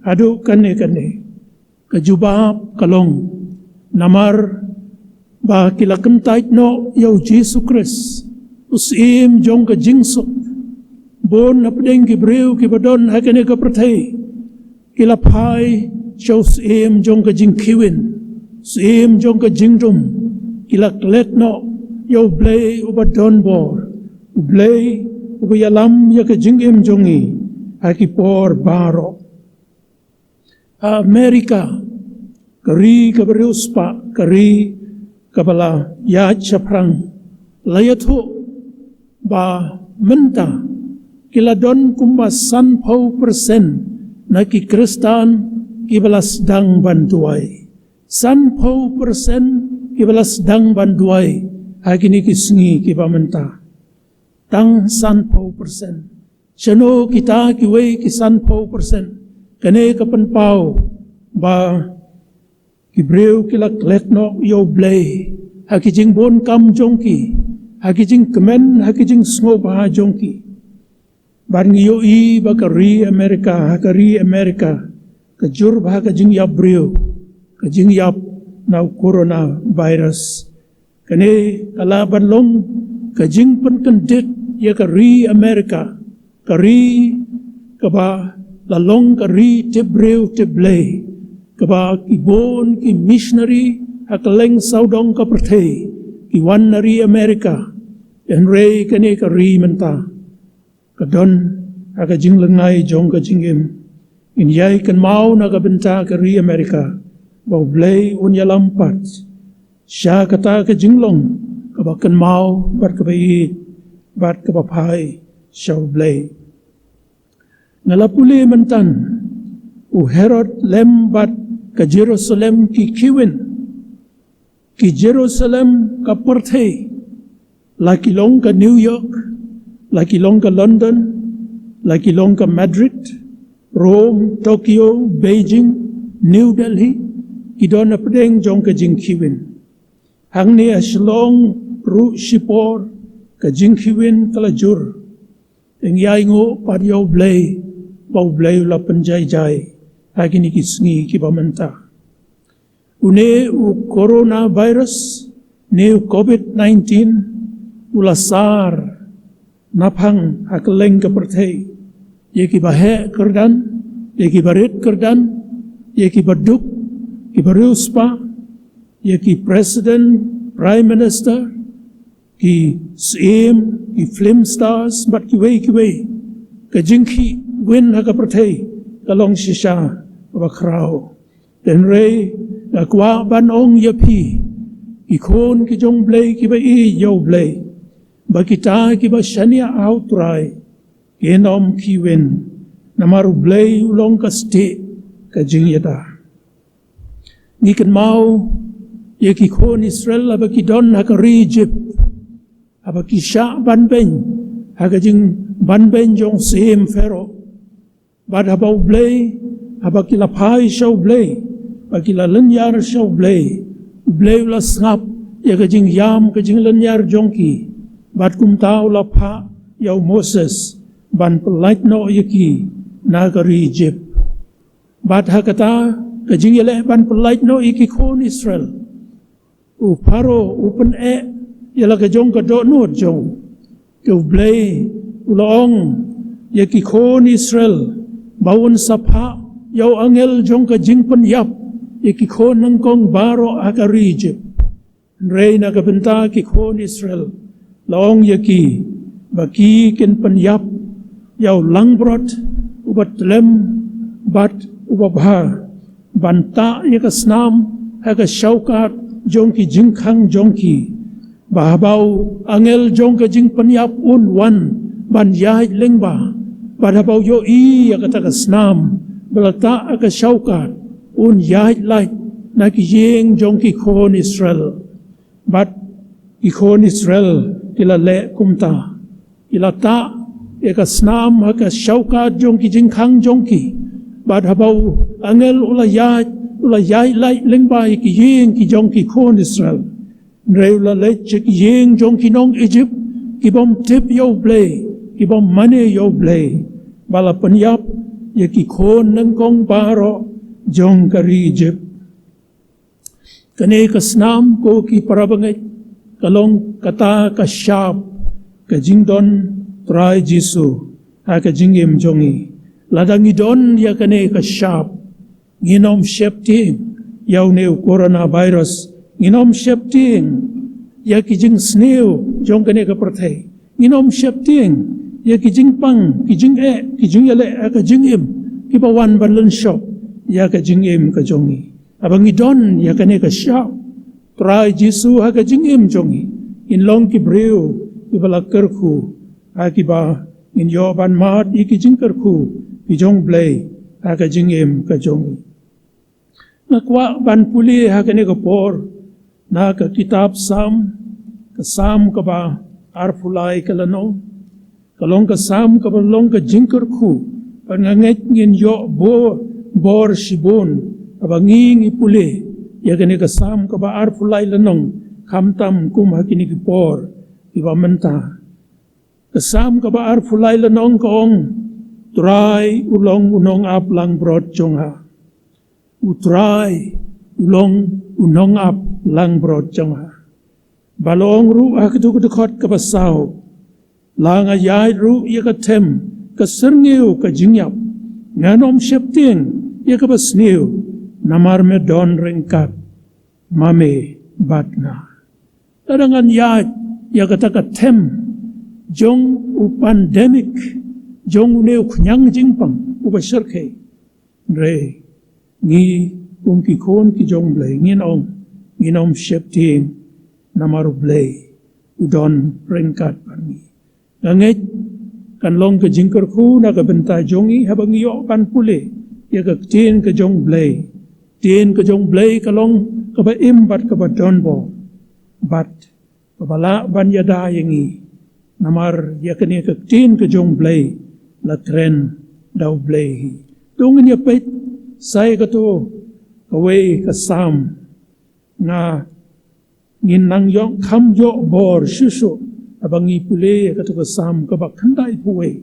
haduh kane kane? Ka jubab ka long namar ba ki la kyntait noh ïa u Jisu Khrist, u syiem jong ka jingsuk. Bun hapdeng ki briew kiba don ha kane ka pyrthei ki la phai sha u syiem jong ka jingkhihwin, syiem jong ka jingdum. Ki la klet noh ïa u Blei uba don bor, u Blei uba ïalam ïa ka jingim jong ngi ha ki por baroh. Ha Amerika, ka ri kaba riewspah, ka ri kaba la ïaid shaphrang, la ïathuh ba mynta ki la don kumba sanphew percent na ki Khristan kiba la sdang ban duwai. Sanphew percent kiba la sdang ban duwai ha kine ki sngi kiba mynta. Tang sanphew percent. Shano kita kiwei ki sanphew percent? Kane ka pynpaw ba ki briew ki la klet noh ïa u Blei ha ki jingbun kam jong ki, ha ki jingkmen, ha ki jingsngewbha jong ki. Bad ngi ïohi ba ka ri Amerika, ha ka ri Amerika, ka jur bha ka jingïap briew, ka jingïap na u coronavirus. Kane ka lah ban long ka jingpynkyndit ïa ka ri Amerika, ka ri kaba la long ka ri tip briew tip Blei, kaba ki bun ki missionary ha kylleng sawdong ka pyrthei ki wan na ri Amerika. Hynrei kane ka ri mynta ka don ha ka jinglyngngai jong ka jingim. Ngin ïai kynmaw na ka bynta ka ri Amerika ba u Blei un ïalam pat sha kata ka jinglong kaba kynmaw bad kaba ïeit bad kaba phai sha u Blei. Nga la pule myntan, u Herod lem bad ka Jerusalem ki khihwin. Ki Jerusalem ka pyrthei, la ki long ka New York, la ki long ka London, la ki long ka Madrid, Rome, Tokyo, Beijing, New Delhi, ki don hapdeng jong ka jingkhihwin. Hangne ha Shillong ruh shipor ka jingkhihwin ka la jur. Te ngi ainguh pat ïa u Blei ba u Blei u la pynjai jai ha kine ki sngi kiba mynta. Une u coronavirus, ne u covid nineteen, u la sar naphang ha kylleng ka pyrthei. Ïa kiba heh kyrdan, ïa kiba rit kyrdan, ïa kiba duk, kiba riewspah, ïa ki president, prime minister, ki syiem, ki film stars, bad kiwei kiwei. Ka jingkhihwin ha ka pyrthei ka long shisha kaba khraw. Hynrei nga kwah ban ong ïa phi, ki khun ki jong u Blei kiba ïeit ïa u Blei, ba kita kiba shaniah ha u Trai kin ym khihwin, namar u Blei u long ka stieh ka jingïada. Ngi kynmaw ïa ki khun Israel haba ki don ha ka ri Egypt, haba ki shah ban beiñ ha ka jingban beiñ jong u syiem Pharaoh. Bad haba u Blei, haba ki la phai sha u Blei, ba ki la lynñiar sha u Blei, U Blei u la sngap ïa ka jingïam ka jinglynñiar jong ki, bad kumta u la phah ïa u Moses ban pyllait noh ïa ki na ka ri Ijip. Bad ha kata ka jingïaleh ban pyllait noh ïa ki khun Israel, u Pharaoh u pyneh ïa la ka jong ka dohnud jong u. Te u Blei u la ong ïa ki khun Israel ba un sa phah ïa u angel jong ka jingpynïap ïa ki khun nyngkong baroh ha ka ri Ijip. Hynrei na ka bynta ki khun Israel la ong ïa ki ba ki kin pynïap ïa u langbrot uba tlem bad uba bha, ban tah ïa ka snam ha ka shawkat jong ki jingkhang jong ki, ba haba u angel jong ka jingpynïap un wan ban ïaid lyngba, bad haba u ïohi ïa kata ka snam ba la tah ha ka shawkat, un ïaid lait na ki ïing jong ki khun Israel. Bad ki khun Israel ki la leh kumta, ki la tah ïa ka snam ha ka shawkat jong ki jingkhang jong ki. Bad haba u angel u la ïaid, u la ïaid lait lyngba ïa ki ïing ki jong ki khun Israel, hynrei u la leit sha ki ïing jong ki nong Ijip ki bym tip ïa u Blei, ki bym mane ïa u Blei, ba la pynïap ïa ki khun nyngkong baroh jong ka ri Ijip. Kane ka snam, ko ki para bangeit, ka long kata ka shap ka jingdon Trai Jisu ha ka jingim jong ngi. Lada ngi don ïa kane ka shap, ngin ym sheptieng ïa une u coronavirus, ngin ym sheptieng ïa ki jingsniew jong kane ka pyrthei, ngin ym sheptieng ïa ki jingpang, ki jingeh, ki jingïaleh ha ka jingim, kiba wan ban lynshop ïa ka jingim ka jong ngi. Haba ngi don ïa kane ka shap Trai Jisu ha ka jingim jong ngi, ngin long ki briew kiba la kyrkhu, ha kiba ngin ïoh ban mad ïa ki jingkyrkhu ki jong u Blei ha ka jingim ka jong ngi. Nga kwah ban pule ha kane ka por na ka kitab Salm, ka Salm kaba arphew lai ka lynnong. Ka long ka Salm kaba long ka jingkyrkhu, bad nga ngeit ngin ïoh bor, bor shibun haba ngi, ngi pule ïa kane ka Salm kaba arphew lai lynnong, khamtam kum ha kine ki por kiba mynta. Ka Salm kaba arphew lai lynnong ka ong, Trai u long u nongap langbrot jong nga. U Trai u long u nongap langbrot jong nga. Ba la ong ruh ha katu ka dkhot kaba saw, la nga ïaid ruh ïa ka them ka syrngiew ka jingïap, ngan ym sheptieng ïa kaba sniew, namar me don ryngkat ma me bad nga. Lada ngan ïaid ïa kata ka them jong u pandemic, jong une u khñiang jingpang uba shyrkhei, hynrei ngi kum ki khun ki jong u Blei ngin ong, ngin ym sheptieng, namar u Blei u don ryngkat bad ngi. Nga ngeit kan long ka jingkyrkhu na ka bynta jong ngi haba ngi ïoh ban pule ïa ka ktien ka jong u Blei. Ktien ka jong u Blei ka long kaba im bad kaba donbor, bad kaba lah ban ïada ïa ngi, namar ïa kane ka ktien ka jong u Blei la kren da u Blei hi. To ngin ïa peit sa ïa katu kawei ka Salm. Nga, ngin nang ïoh kham ïoh bor shuh shuh haba ngi pule ïa katu ka Salm kaba khyndaiphew wei.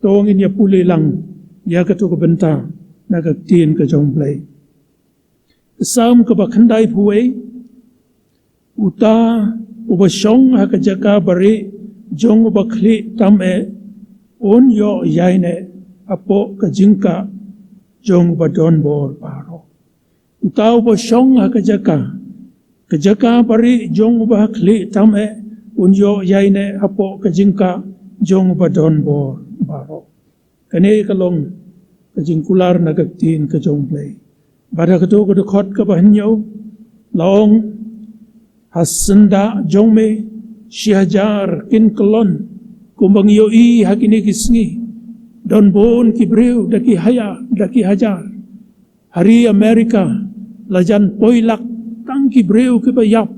To ngin ïa pule lang ïa katu ka bynta na ka ktien ka jong u Blei. Ka Salm kaba khyndaiphew wei. Uta uba shong ha ka jaka barieh jong uba khlieh tam eh, un ïoh ïaineh hapoh ka jingkah jong uba donbor baroh. Uta uba shong ha ka jaka, ka jaka barieh jong uba khlieh tam eh, un ïoh ïaineh hapoh ka jingkah jong uba donbor baroh. Kane ka long ka jingkular na ka ktien ka jong u Blei. Bad ha katu ka dkhot kaba hynñiew la ong, ha syndah jong me shi hajar kin kyllon, kumba ngi ïohi ha kine ki sngi. Don bun ki briew da ki hajar, da ki hajar. Ha ri America, la jan poi lak tang ki briew kiba ïap,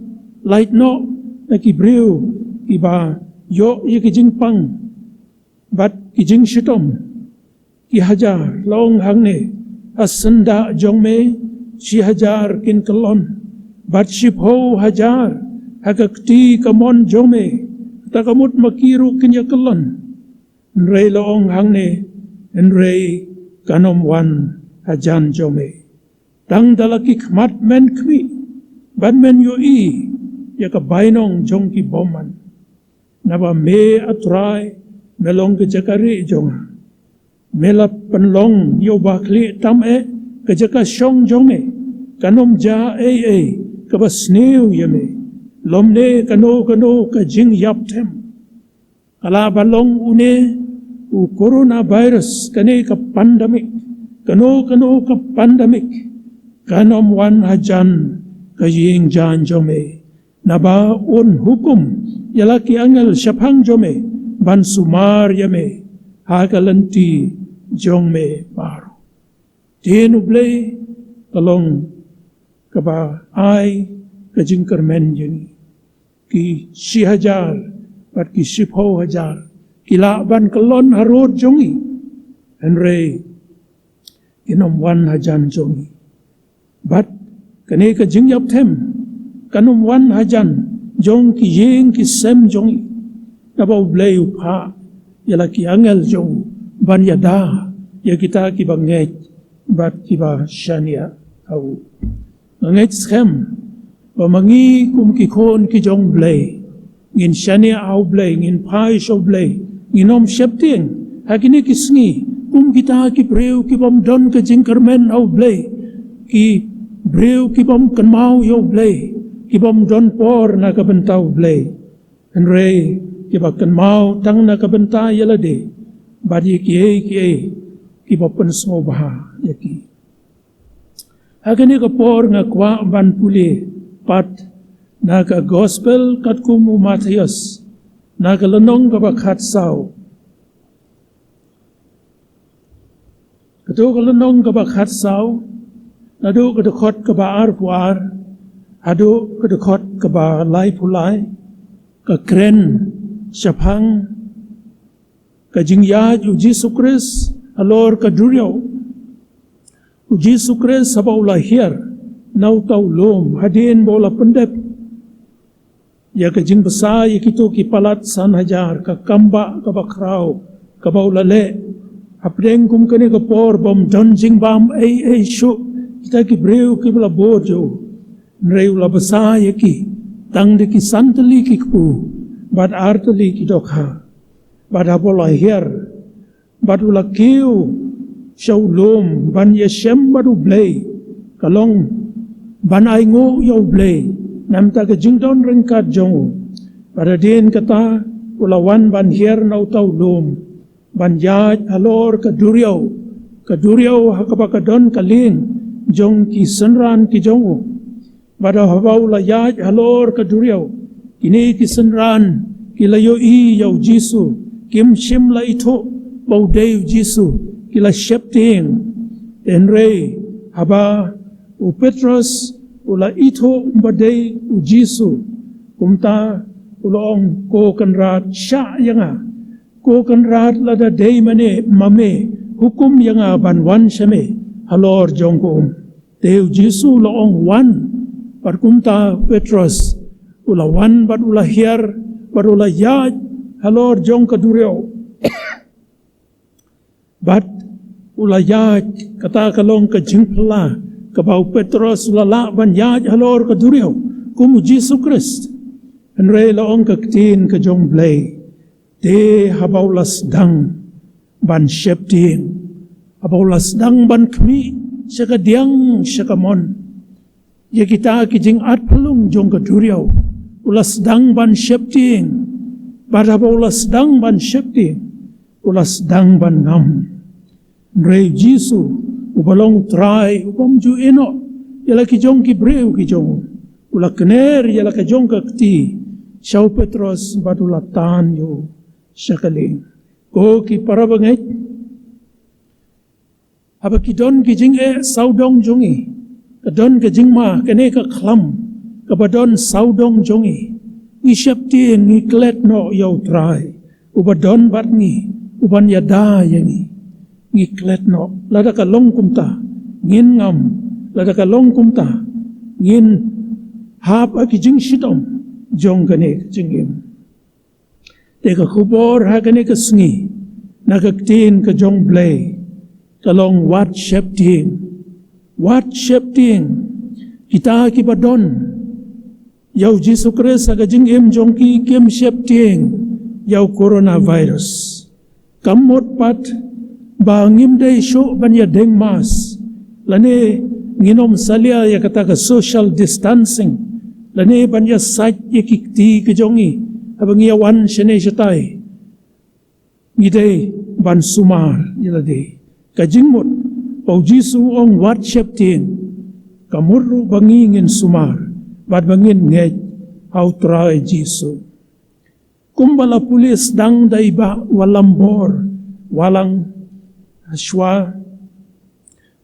lait noh na ki briew kiba ïoh ïa ki jingpang bad ki jingshitom. Ki hajar, la ong hangne, ha syndah jong me shi hajar kin kyllon. Bad shiphew hajar ha ka kti kamon jong me, kata ka mut ma ki ruh kin ïa kyllon. Hynrei la ong hangne, hynrei kan ym wan hajan jong me, tang da la ki khmat men khmih, bad men ïohi ïa ka bainong jong ki bymman. Naba me, A Trai, me long ka jaka rieh jong nga. Me la pynlong ïa u bakhlieh tam eh ka jaka shong jong me. Kan ym jia ei ei kaba sniew ïa me, lymne kano kano ka jingïap them. Ka lah ban long une u coronavirus, kane ka pandemic, kano kano ka pandemic, kan ym wan hajan ka ïing jaiñ jong me. Naba un hukum ïa la ki angel shaphang jong me ban sumar ïa me ha ka lynti jong me baroh. Te U Blei ka long kaba ai ka jingkyrmen ïa ngi. Ki shi hajar bad ki shiphew hajar ki lah ban kyllon harud jong ngi, hynrei kin ym wan hajan jong ngi. Bad kane ka jingïap them kan ym wan hajan jong ki ïing ki sem jong ngi. Naba U Blei u phah ïa la ki angel jong u ban ïada ïa kita kiba ngeit bad kiba shaniah ha u. Nga ngeit skhem ba ma ngi kum ki khun ki jong U Blei ngin shaniah ha U Blei, ngin phai sha U Blei, ngin ym sheptieng ha kine ki sngi kum kita ki briew ki bym don ka jingkyrmen ha U Blei, ki briew ki bym kynmaw ïa U Blei, ki bym don por na ka bynta U Blei. Hynrei kiba kynmaw tang na ka bynta ïa lade bad ïa kiei kiei kiba pynsngewbha ïa ki. Ha kane ka por nga kwah ban pule pat na ka Gospel katkum u Mathaios, na ka lynnong kaba khatsaw. Kato ka lynnong kaba khatsaw, naduh ka dkhot kaba arphew ar haduh ka dkhot kaba laiphew lai, ka kren shaphang ka jingïaid U Jisu Khrist halor ka duriaw. U Jisu Khrist haba u la hiar na uta u lum hadien ba u la pyndep ïa ka jingbsa ïa kito ki palat san hajar, ka kambah kaba khraw kaba u la leh. Hapdeng kum kane ka por bym don jingbam ei ei shuh kita ki briew kiba la bud jong u. Hynrei u la bsa ïa ki tang da ki san tylli ki kpu bad ar tylli ki dohkha. Bad haba u la hiar bad u la kiew sha u lum ban ïashem bad U Blei, ka long ban ainguh ïa U Blei na ka bynta ka jingdon ryngkat jong u. Bad hadien kata u la wan ban hiar na uta u lum ban ïaid halor ka duriaw, ka duriaw ha kaba ka don ka lieng jong ki synran ki jong u. Bad haba u la ïaid halor ka duriaw, kine ki synran ki la ïohi ïa U Jisu, kim shym la ithuh ba u dei U Jisu, ki la sheptieng. Hynrei haba u Petros u la ithuh ba dei U Jisu, kumta u la ong, "Ko Kynrad, shah ïa nga. Ko Kynrad, lada dei mane ma me, hukum ïa nga ban wan sha me halor jong ka um." Te U Jisu u la ong, "Wan." Bad kumta Petros u la wan bad u la hiar bad u la ïaid halor jong ka duriaw. Bad u la ïaid, kata ka long ka jingphylla kaba u Petros u la lah ban ïaid halor ka duriaw kum U Jisu Khrist. Hynrei la ong ka ktien ka jong U Blei, te haba u la sdang ban sheptieng, haba u la sdang ban khmih sha ka diang sha ka mon ïa kita ki jingat phyllung jong ka duriaw, u la sdang ban sheptieng. Bad haba u la sdang ban sheptieng, u la sdang ban ngam. Hynrei U Jisu, uba long U Trai, u bym ju ïehnoh ïa la ki jong ki briew ki jong u, u la kner ïa la ka jong ka kti sha u Petros bad u la tan ïa u sha ka lieng. Ko ki para bangeit, haba ki don ki jingeh sawdong jong ngi, ka don ka jingma kane ka khlam kaba don sawdong jong ngi, ngi sheptieng, ngi klet noh ïa U Trai uba don bad ngi, uban ïada ïa ngi. Ngi klet noh, lada ka long kumta ngin ngam, lada ka long kumta ngin hap ha ki jingshitom jong kane ka jingim. Te ka khubor ha kane ka sngi na ka ktien ka jong Blei ka long wat sheptieng. Wat sheptieng. Kita kiba don ïa u Jisu Khrist ha ka jingim jong ki kim sheptieng ïa u coronavirus. Kam mut pat ba ngim dei shuh ban ïa deng mask, lane ngin ym salia ïa kata ka social distancing, lane ban ïa sait ïa ki kti ka jong ngi haba ngi ïa wan shane shatai. Ngi dei ban sumar ïa lade. Ka jingmut ba u Jisu u ong wat sheptieng, ka mut ruh ba ngi ngin sumar bad ba ngin ngeit ha u Trai Jisu. Kumba la pule sdang da i Bah Walambor Wahlang, shuwa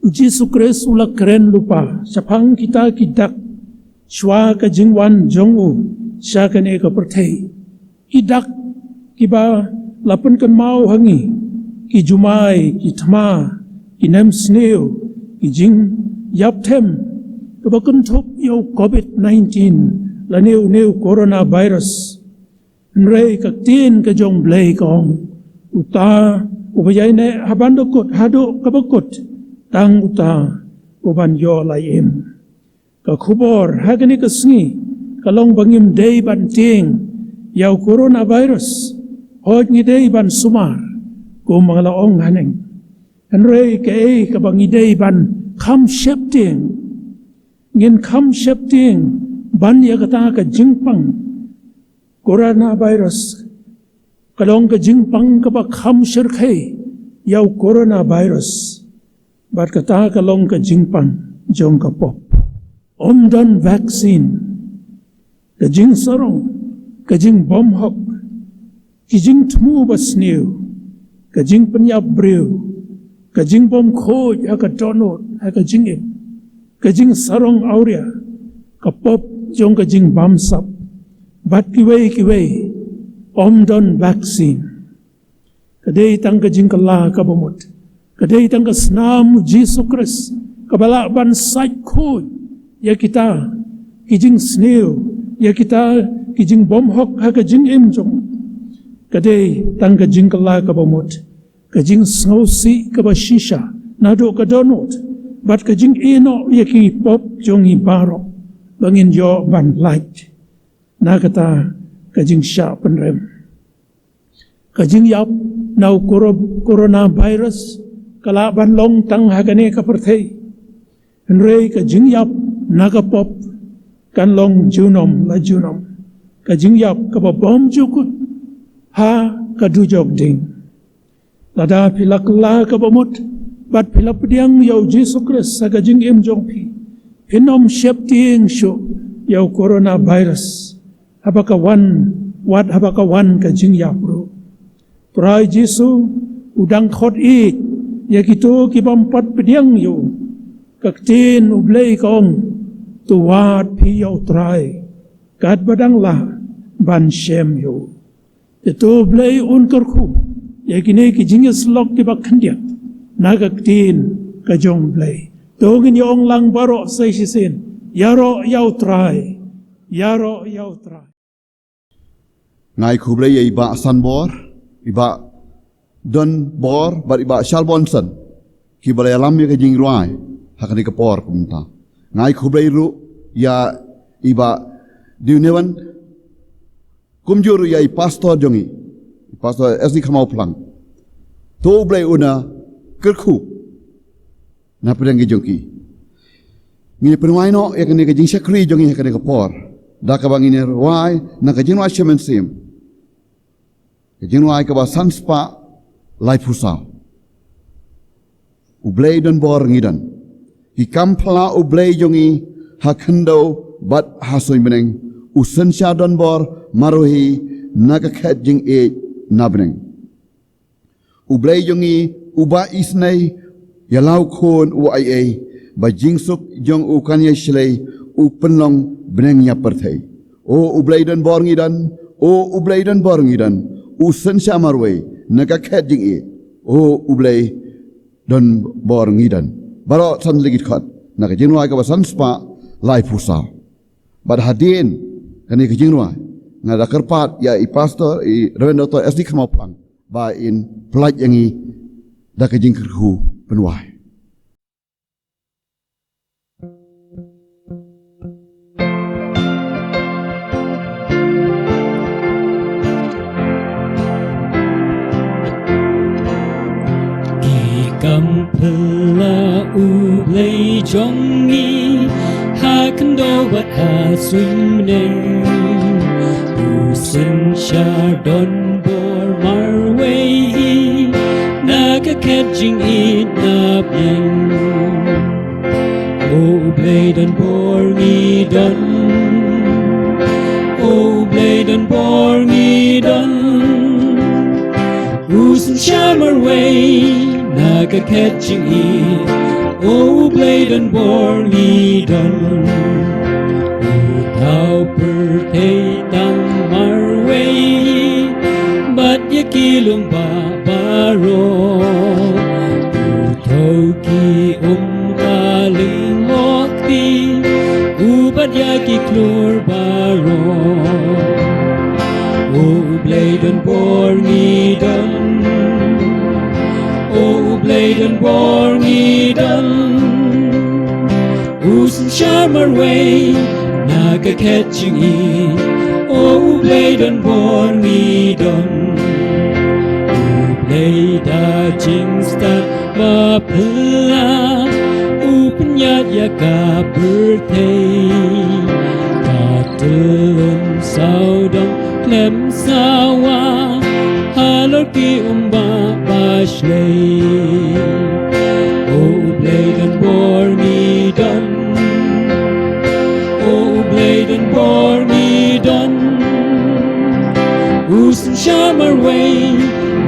u Jisu Khrist u la kren lypa shaphang kita ki dak shuwa ka jingwan jong u sha kane ka pyrthei. Ki dak kiba la pynkynmaw ha ngi, ki jumai, ki thma, ki nemsniew, ki jingïap them kaba kynthup ïa u covid nineteen lane une u coronavirus. Hynrei ka ktien ka jong Blei ka ong, uta uba ïaineh haban da kut haduh kaba kut, tang uta u ban ïoh lai im. Ka khubor ha kane ka sngi ka long ba ngim dei ban tieng ïa u coronavirus. Hooid, ngi dei ban sumar, kumba nga la ong haneng. Hynrei kaei kaba ngi dei ban kham sheptieng? Ngin kham sheptieng ban ïa kata ka jingpang. Coronavirus ka long ka jingpang kaba kham shyrkhei ïa u coronavirus. Bad kata ka long ka jingpang jong ka pop. Ym don vaccine. Ka jingsarong, ka jingbymhok, ki jingthmu basniew, ka jingpynïap briew, ka jingbym khuid ha ka dohnud, ha ka jingim, ka jingsarong awria, ka pop jong ka jingbamsap, bad kiwei kiwei, ym don vaccine. Ka dei tang ka jingkylla kaba mut. Ka dei tang ka snam u Jisu Khrist kaba lah ban sait khuid ïa kita ki jingsniew, ïa kita ki jingbymhok ha ka jingim jong. Ka dei tang ka jingkylla kaba mut, ka jingsngewsih kaba shisha naduh ka dohnud, bad ka jingïehnoh ïa ki pop jong ngi baroh ba ngin ïoh ban lait na kata ka jingshah pynrem. Ka jingïap na u coro-, coronavirus ka lah ban long tang ha kane ka pyrthei. Hynrei ka jingïap na ka pop kan long junom la junom. Ka jingïap kaba bym ju kut ha ka dujok ding. Lada phi la kylla kaba mut bad phi la pdiang ïa u Jisu Khrist ha ka jingim jong phi, phin ym sheptieng shuh ïa u coronavirus haba ka wan, wat haba ka wan ka jingïap ruh. Trai Jisu u dang khot ïeit ïa kito ki bym pat pdiang ïa u. Ka ktien u Blei ka ong, to wad phi ïa u Trai katba dang lah ban shem ïa u. Te to u Blei un kyrkhu ïa kine ki jingïasyllok kiba khyndiat na ka ktien ka jong u Blei. To ngin ïa ong lang baroh sa shisien, ïaroh ïa u Trai, ïaroh ïa u Trai. Nga ai khublei ïa i Bah Sanbor, i Bah Donbor bad i Bah Shalbonson, kiba la ïalam ïa ka jingrwai ha kane ka por kumta. Nga ai khublei ruh ïa i Bah Diunewan, kumjuh ruh ïa i pastor jong ngi, i Pastor Esni Kharmawphlang. To u Blei un kyrkhu na pdeng ki jong ki. Ngin pynwai noh ïa kane ka jingshakri jong ngi ha kane ka por da kaba ngin rwai na ka jingrwai Shimet Syiem, ka jingrwai kaba san spah laiphew saw. U Blei donbor ngi don. Ki kam phylla u Blei jong ngi ha khyndew bad ha suiñ bneng, u synshar donbor marwei na ka khet jingïeit na bneng. U Blei jong ngi uba isynei ïa la u khun u aiei, ba jingsuk jong u kan ïashlei, u pynlong bneng ïa pyrthei. O u Blei donbor ngi don, o u Blei donbor ngi don, u synshar marwei na ka khet jingïeit. O u Blei donbor ngi don. Baroh san tylli ki dkhot na ka jingrwai kaba san spah laiphew saw. Bad hadien kane ka jingrwai, nga da kyrpad ïa i pastor, i Reverend Doctor S D Kharmawphlang, ba in pyllait ïa ngi da ka jingkyrkhu pynwai. Ki kam phylla U Blei jong ngi, ha khyndew bad ha suiñ bneng. U synshar don bor marwei hi, na ka khet jingïeit na pdeng. O U Blei, don bor ngi don. O U Blei, don bor ngi don. U synshar marwei na ka khet jingïeit. O U Blei, don bor ngi don. U thaw pyrthei tang marwei, bad ïa ki lum ba baroh. U thew ki um ka lyngkhuh kti, u bat ïa ki khlur baroh. O U Blei, don bor ngi don. O U Blei, don bor ngi don. U synshar marwei na ka khet jingïeit. O U Blei, don bor ngi don. U Blei, da jingstad ba phylla u pynïaid ïa ka pyrthei. Ka tyllun sawdong khlem sawa, halor ki um ba bashlei. O U Blei, don bor ngi don. O U Blei, don bor ngi don. U synshar marwei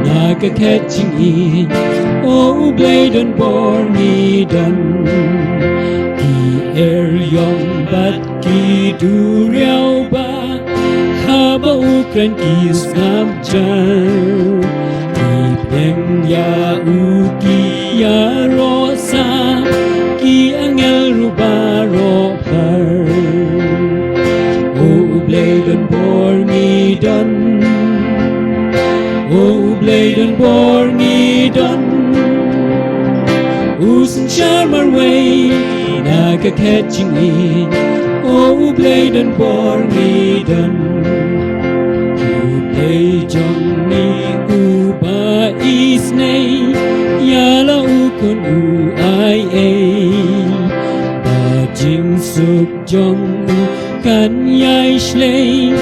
na ka khet jingïeit. O U Blei, don bor ngi don. Ki eriong bad ki duriaw ba haba u kren ki sngap jar. Ki pdeng ïa u ki ïaroh sah, ki angel ruh baroh phar. O U Blei, don bor ngi don. O U Blei, don bor ngi don. U synshar marwei na ka khet jingïeit. O U Blei, don bor ngi don. U Blei jong ngi uba isynei, ïa la u khun u ai ei. Ba jingsuk jong u kan ïai shlei,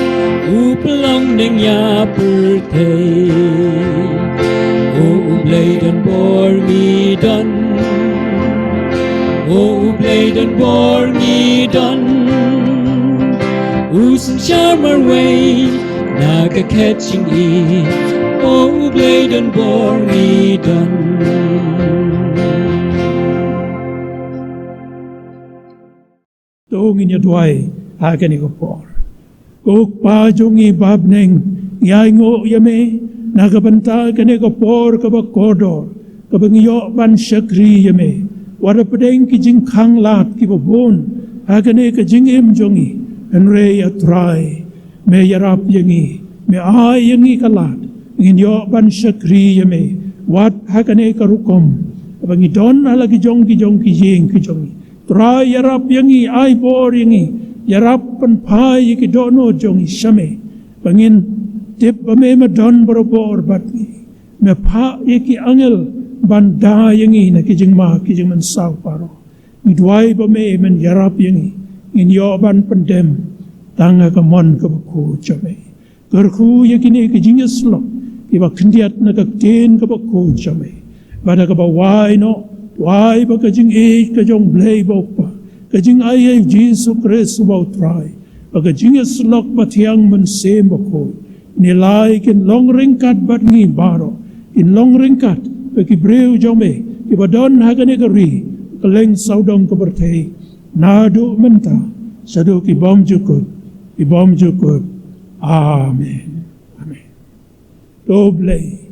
u pynlong neng ïa pyrthei. O U Blei, don bor ngi don. O U Blei, don bor ngi don. U synshar marwei na ka khet jingïeit. O U Blei, don bor ngi don. To ngin ïa duwai ha kane ka por. Ko Kpa jong ngi ba ha bneng, ngi ainguh ïa me na ka bynta kane ka por kaba kordor, kaba ngi ïoh ban shakri ïa me. Wat hapdeng ki jingkhang lad kiba bun ha kane ka jingim jong ngi, hynrei A Trai, me ïarap ïa ngi, me ai ïa ngi ka lad ngin ïoh ban shakri ïa me. Wat ha kane ka rukom kaba ngi don ha la ki jong ki jong ki ïing ki jong ngi, Trai, ïarap ïa ngi, ai bor ïa ngi, ïarap pynphai ïa ki dohnud jong ngi sha me, ba ngin tip ba me, me don barabor bad ngi. Me phah ïa ki angel ban da ïa ngi na ki jingma ki jingmynsaw baroh. Ngi duwai ba me, men ïarap ïa ngi, ngin ïoh ban pyndem tang ha ka mon kaba khuid jong me. Kyrkhu ïa kine ki jingïasyllok kiba khyndiat na ka ktien kaba khuid jong me. Bad ha kaba wai noh, wai ba ka jingïeit ka jong U Blei ba U Kpa, ka jingaiei U Jisu Khrist uba U Trai, ba ka jingïasyllok ba thiang Mynsiem Bakhuid, ne lai kin long ryngkat bad ngi baroh, kin long ryngkat bad ki briew jong me kiba don ha kane ka ri, kylleng sawdong ka pyrthei, naduh mynta shaduh ki bymjukut ki bymjukut. Amen. Amen. To Blei